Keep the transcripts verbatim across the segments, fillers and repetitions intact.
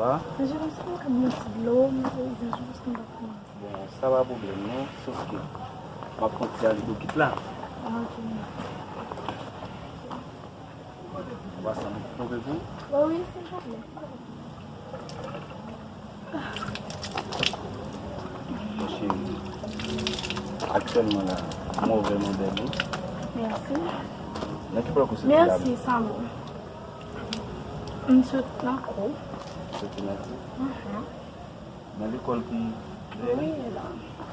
Sa va? Jere, se mwen k ap bwè ti dlo, m ap revize jou paske m pa fè anyen. Bon, sa pa pwoblèm non, sof ke m ap pran ti alibokit la. Ah, ok. Ou pa santi m twonpe pou ou? Oh wi, silvouplè. Mon chéri, aktyèlman la, mwen vrèman bèl wi. Mèsi. Nan ki pòl ou soti la? Mèsi, sa bon. M sot nan kou. Soti nan kou? Mhm. Nan lekòl ki... Wi, la.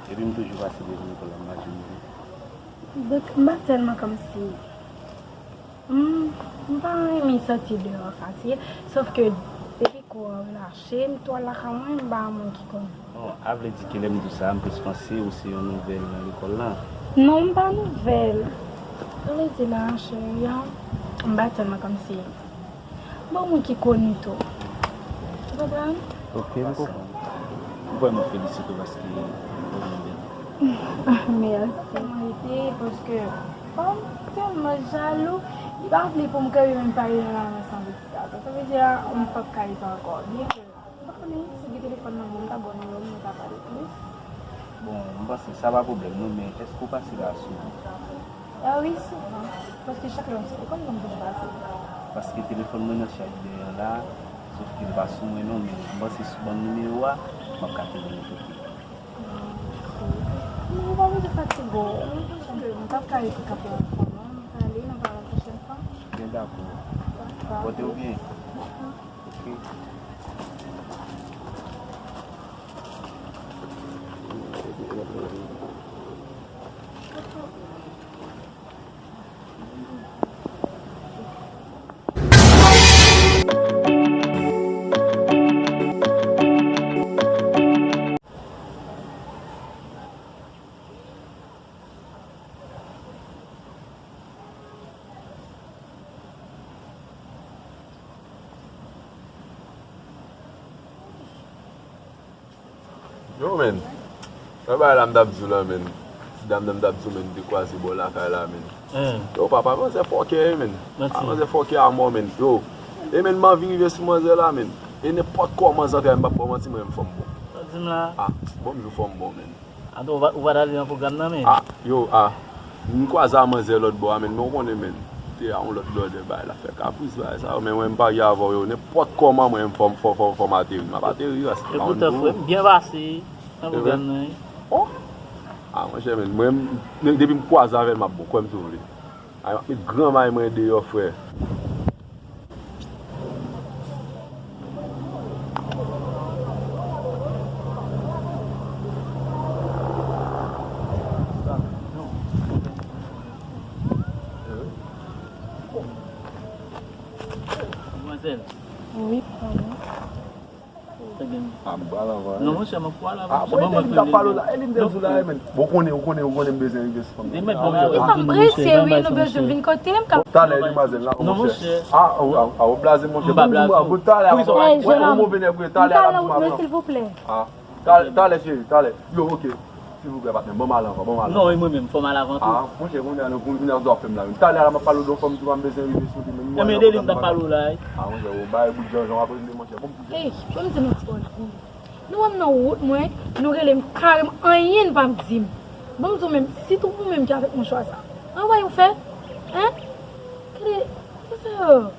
Epi m toujou pase devan lekòl la, m pa janm vin. Donk, m pa tèlman kòmsi M, m pa renmen soti deyò an katye, sòf ke depi kou an relache, m tou al lakay mwen, m pa moun ki konn. Bon, a vle di ke lè m di w sa, m plis panse ou se yon nouvèl nan lekòl la. Non, m pa nouvèl. Sa vle di la, cheri, m pa tèlman kòmsi m pa moun ki koni tou. Ou konprann? Ok, m konprann. M vrèman felisite w paske ou vrèman bèl. Mèsi. Mwen rete paske, oh, m tèlman jalou. Li pa vle pou m kanpe menm pale nan avans avèk ti gason. Sa vle di a, m p ap ka rete ankò. Byen ke, m pa konnen, si w gen telefòn nan men w, m ta ba w nimewo m, nou ta pale plis. Bon, m panse sa pa pwoblèm non, men èske w pase la souvan? Ah wi, souvan. Paske chak lè m sou lekòl, m toujou pase. Paske telefòn mwen nan chaj dèyè la, sòf ke l pa sou mwen non, men m panse si w ban m nimewo a, m ap ka telefone sou li. Mwen pa bezwen fatige w. Mwen panse ke m p ap ka rete kanpe ankò non. M prale, n a pale yon pwochèn fwa. Byen dakò. Dakò. Pòte w byen. Ok. Yo, men. Wè bagay la m t ap di w la, men. Ti dam nan m t ap di w, men, m te kwaze bò lakay la, men. Yo, papa, manzè fòkè, men. Manti. A, manzè fòkè a mò, men. Yo. E, men, m anvi rive sou manzè la, men. E nenpòt kòman zantray m p ap ba w manti, mwen, m fò m bon. Sa w di m la? A, bon, m di w fò m bon, men. Atò, ou pa, ou pa t ale nan pwogram nan, men? A, yo, a. M kwaze a manzè lòt bò a, men, men w konnen, men. Te a yon lòt blòdè, bagay la fè kapris, bagay sa yo, men mwen, m parye avè w, yo. Nenpòt kòman, mwen, m fò, fò, fò, fò m ateri. M ap ateri, rasta. E poutan, frè m, byen pase nan pwogram nan, wi. Oh! A, monchè, men, mwen, m, depi m kwaze avè l, m ap bon, kwè m si w vle. Ay, m ap met gran may mwen deyò, frè. Manzèl. Wi, papa. Trè byen. A, m pral anvan, non, monchè, m ap pral anvan. A, monchè, mwen, m t ap pale w la. E li m te di w la, e, men. Bon, ou konnen, ou konnen, ou konnen m bezwen rive sou fanm nan. Li fè m prese, wi, nou bezwen vin kote m ka. Talè, demwazèl la, monchè. A, a, a, ou blaze, monchè. Bon, talè, a, ou move nèg, wi, talè, a, la, silvouplè. A, talè, talè, cheri, talè. Yo, ok. Silvouplè, patnè, ban m al anvan, ban m al anvan. Non, e mwen menm, fò m al avan tou. A, monchè, kounye a, nou, kounye a, w ap fè m la menm. Talè a, m ap pale w de yon fanm tou, m bezwen rive sou li, men. Enben, de li m t ap pale w la, wi. A, monchè, ou bay bout janjan, w ap rele, monchè. Bon, Ey, ban m di nou ti bagay la pou nou. Nou wè m nan wout mwen, nou rele m karèman, anyen n pa di m. Ban m di w menm, sitou ou menm ki avèk mouchwa sa. An wè ou fè? Hein? Gade, sa sa yo.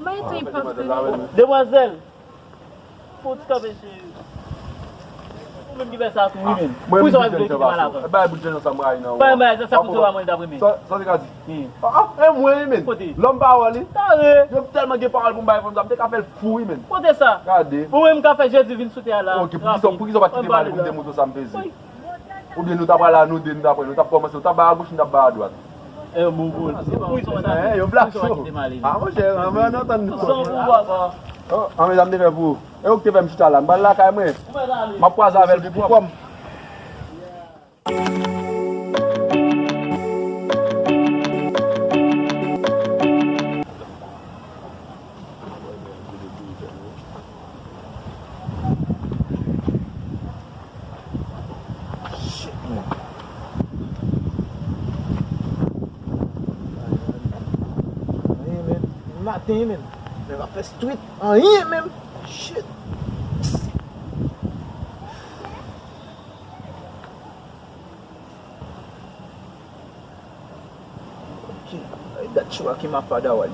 M pa gen tan pou m ap fè. Demwazèl, fè yon ti kanpe, cheri. Ou menm ki fè sa tou, wi, menm. Poukisa w ap vle kite m al avan? Bay bout janjan sa m rayi nan ou. Bay, bay, sa, sa pou se pa mwen li t ap renmen. Sa, sa te ka di. Hmm. A, a, e mwen, wi, men. Kote? Lòm pawòl, wi. Talè. Yo tèlman gen pawòl pou m bay fanm sa, m te ka fè l fou, wi, men. Kote sa? Gade. Ou menm ka fè Jezi vin sou tè a la. Ok, poukisa, poukisa w pa t kite m ale pou m demontre w sa m peze? Wi. Oubyen nou t ap pral la, nou de, nou t ap pral, nou t ap kòmanse, ou t ap bay a goch, m t ap bay a dwat. E, bon, bon. Poukisa w pa t kite m ale? E, yo blak cho. A, monchè, anmè, ann antann nou. San pou papa. Oh, anmè, sa m te fè pou ou. E ou ki te fè m chita la. M pral lakay mwen. M ap kwaze avè l pou kò m. Shit, man. Anyen, man. Maten, man. Nèg ap fè street. Anyen, man. Shit. Ok. Ay, dat cho a ki ma fada wali.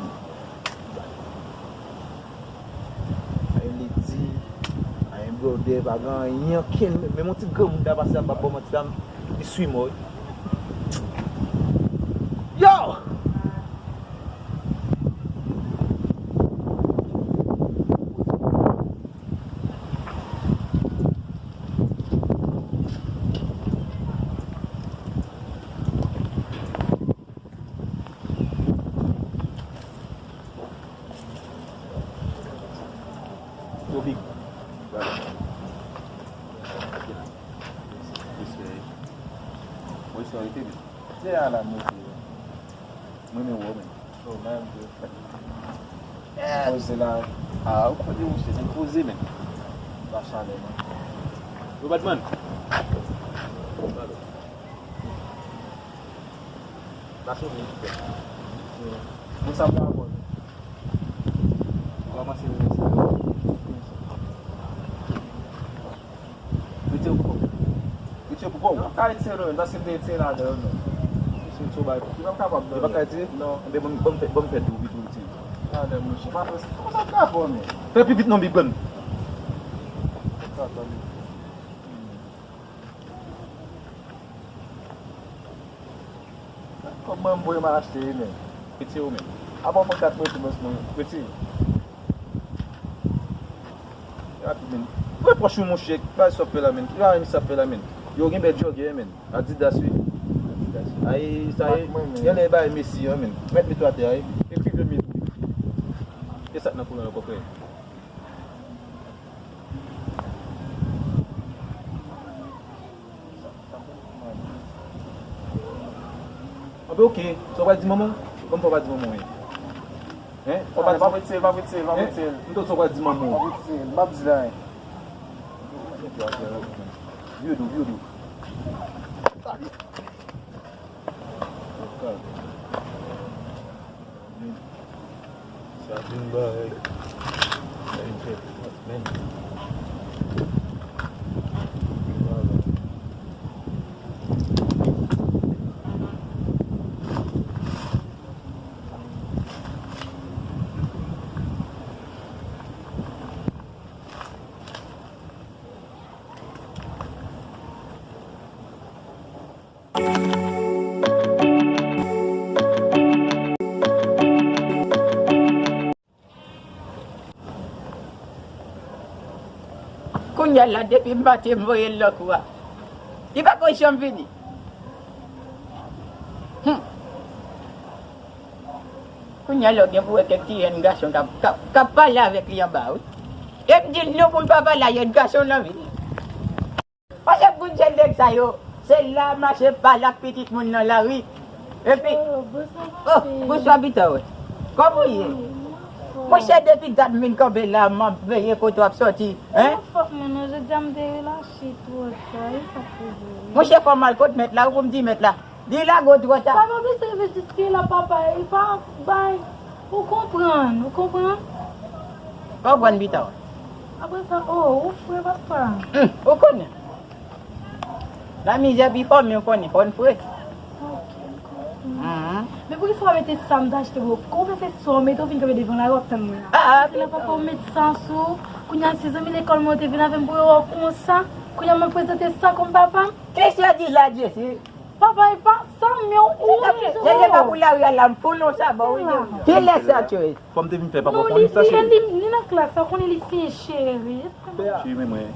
Ay, li di, ay, brother, pa gen anyen, ankenn, menm yon ti granmoun ta pase a, pa bon manti la, li swi mò wi. Yo! Yo, big. Mwen se rete big. Se a la, mwen se. Mwen men wè men. Oh, man, bro. Poze la. Ah, ou konnen ou se, se poze men. Ba chalè, man. Yo, Batman. Pase w vin. Mwen sa m ta aprann. Ou ramanse mwen sa. Retire pou kò w. Retire pou kò w. Yo pa ka retire non, paske m te retire ladan yo non. Se yon ti bagay. Yo pa kapab non. Yo pa ka retire? Non. Enben, ban m, ban m fè, ban m fè tou, pi tou retire. Ladan mouche. Pa fè sa. Kòman sa t ka bon men? Fè pi vit non, Big Bran. Sa tann. Kòb mwen m voye m al achte wi men. Retire w men. Apa w pran kat mwen tou bòs mwen. Retire. Rapid men. Repwòch ou monchè, pa sa w ap fè la men. Ki bagay sa w ap fè la men. Yo gen bèl jogger men. Adidas wi. Adidas. Ay sa ye. Genlè bay Messi an men. Mèt met ou atè a wi. Epi de met. E sa k nan koulè ankò frè. Anben ok, sa w pral di manman w? Ban m fè w pa di manman w wi. Hein? Ou pa di. Pa retire, pa retire, pa retire. M te sa w pral di manman w. Pa retire, m p ap di l anyen. Vye dou, vye dou. Sa vin bagay. Sa vin fè men. Kounye a la, depi maten m voye l nan kou a, li pa ko janm vini. Hmm. Kounye a la, w gen pou wè kèk ti jèn gason k ap, k ap, k ap pale avèk li anba, wi. E m di l non, pou l pa pale a jèn gason nan vi l. Paske pou jèn nèg sa yo, se la mache pale ak pitit moun nan lari. Epi, oh, bonswa, bita wè. Kòman w ye? Monchè, depi dat m vin kanpe la, m ap veye kote w ap sòti, hein? Fòk mwen non, jodi a m te relache twò ta, e sa k rive wi. Monchè, fò m al kot mèt la, wi, pou m di mèt la. Li lage w twò ta. Sa pa bezwen rive jiske la, papa, e pa bay. Ou konprann, ou konprann? Konprann pita w. Apre sa, oh, ou fre, papa. Hmm, ou konnen. Lamizè pi fò, men ou konnen, fò n fre. Ok, m konprann. Mhm. Men poukisa w pa mete sa m te achte pou ou? Kòman w fè se sa w mete, w vin kanpe devan lari w ap tann mwen la? Ah, ah, se la papa w met sa sou ou. Kounye a, se zanmi lekòl mwen yo te vin avè m pou yo wè w konsa. Kounye a, m ap prezante sa kòm papa m. Kisa w di la, Jesi? Papa, e pa sa, men ou wè. Deja pa pou lari a la, m pwononse a ba w wi. Kilè sa, Joy? Fò m te vin fè papa w konnen sa, cheri. Non, li, li, li nan klas la, konnen li siyen cheri. Cheri, men mwen.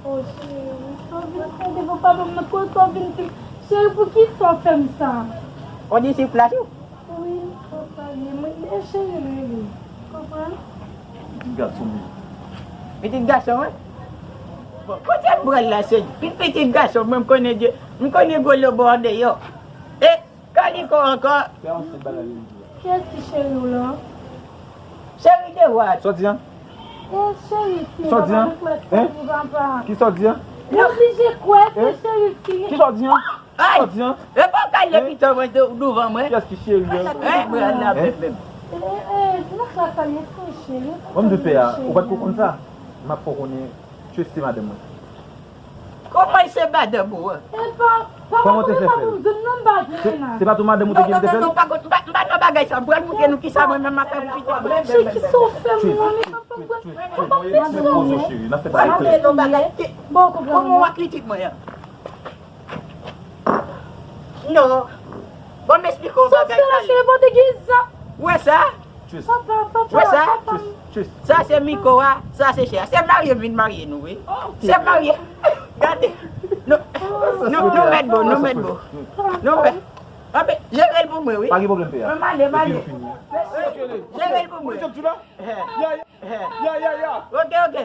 Oh, cheri, sa w vin fè devan papa m nan, kote w vin di, cheri, poukisa w fè m sa? Ou di sou plas ou? Wi, konsa l ye. Mwen, e cheri m rele. Konprann? Pitit gason m ye. Pitit gason w? Bon, kote m pral la, se pi pitit gason mwen, m konnen de, m konnen gwo lobo andeyò. E, kaliko ankò. Fè yon sèl bagay li di la. Kiyès ki cheri w la? Cheri de wa. Sa w di an? E cheri ti, papa nan klas li, papa. Ki sa w di an? Li oblije kwè se cheri ti. Ki sa w di an? Ay! Sa w di an? E pa w ka lè pita mwen de, douvan mwen. Kiyès ki cheri an? Hein? Mwen al la menm menm. Eh, eh, nan klas la, li fou, cheri. Mwen, m di pè a, ou pa t ko konn sa? M ap fè w konnen, Tris se madanm mwen. Kòman se madanm ou an? E pa, pa Kòman w te fè fè l? Se pa tou madanm ou te gen te fè l? Non, non, non, pa, pa, pa nan bagay sa. M pral montre nou kisa mwen menm m ap fè pou pitit mwen. Cheri, kisa w fè mwen? Papa, papa, papa, papa, Kòman w a kritik mwen an? Non. Bon, m esplike w bagay sa. Cheri, pote giza. Ou wè sa? Tris. Papa, papa, Tris. Sa? Tris. Tris. Sa se Miko a, sa se chè a. Se marye m vin marye nou, wi. Se marye. Gade. Nou, nou, nou mèt bon, nou mèt bon. Nou mèt. Anpe, jere l pou mwen, wi. Pa gen pwoblèm, pè a. Mwen m ale, m ale. Jere l pou mwen. Ya, ya, ya. Ok, ok.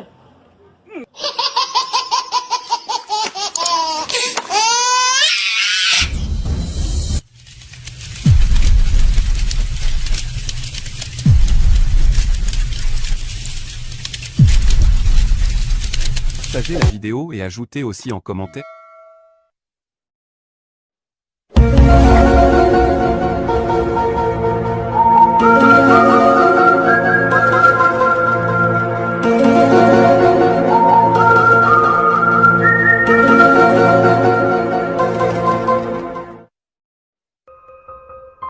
Partagez la vidéo et ajoutez aussi en commentaire.